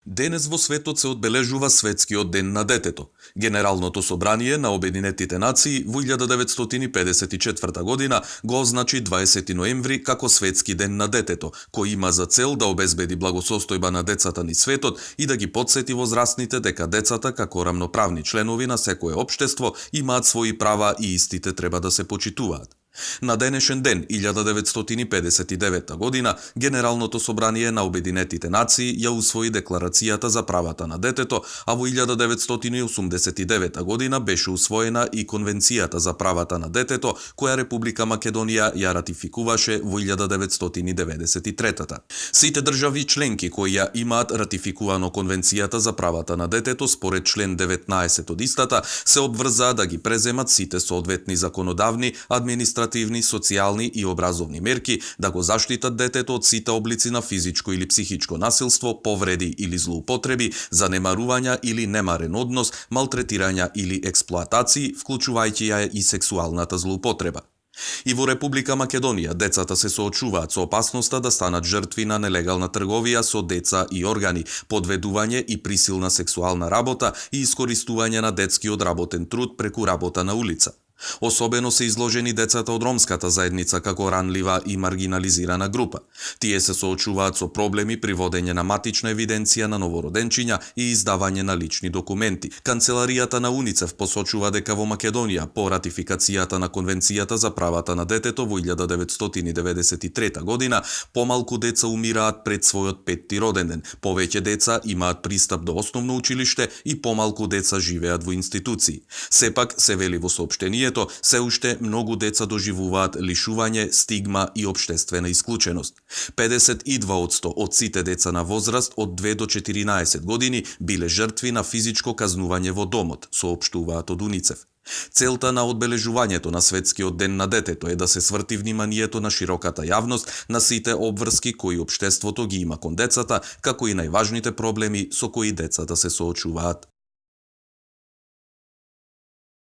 Денес во светот се одбележува Светскиот ден на детето. Генералното собрание на Обединетите нации во 1954 година го означи 20 ноември како Светски ден на детето, кој има за цел да обезбеди благосостојба на децата низ светот и да ги потсети возрастните дека децата како рамноправни членови на секое општество имаат своји права и истите треба да се почитуваат. На денешен ден, 1959 година, Генералното собрание на Обединетите нации ја усвои Декларацијата за правата на детето, а во 1989 година беше усвоена и Конвенцијата за правата на детето, која Република Македонија ја ратификуваше во 1993. Сите држави членки кои ја имаат ратификувано Конвенцијата за правата на детето според член 19 од истата, се обврзаа да ги преземат сите соодветни законодавни, административни, социјални и образовни мерки да го заштитат детето од сите облици на физичко или психичко насилство, повреди или злоупотреби, занемарувања или немарен однос, малтретирања или експлоатации, вклучувајќи ја и сексуалната злоупотреба. И во Република Македонија децата се соочуваат со опасноста да станат жртви на нелегална трговија со деца и органи, подведување и присилна сексуална работа и искористување на детски одработен труд преку работа на улица. Особено се изложени децата од ромската заедница како ранлива и маргинализирана група. Тие се соочуваат со проблеми при водење на матична евиденција на новороденчиња и издавање на лични документи. Канцеларијата на УНИЦЕФ посочува дека во Македонија по ратификацијата на Конвенцијата за правата на детето во 1993 година помалку деца умираат пред својот 5ти роден ден, повеќе деца имаат пристап до основно училиште и помалку деца живеат во институции. Сепак се вели во соопштение се уште многу деца доживуваат лишување, стигма и општествена исклученост. 52% од сите деца на возраст од 2 до 14 години биле жртви на физичко казнување во домот, соопштуваат од УНИЦЕФ. Целта на одбележувањето на Светскиот ден на детето е да се сврти вниманието на широката јавност на сите обврски кои општеството ги има кон децата, како и најважните проблеми со кои децата се соочуваат.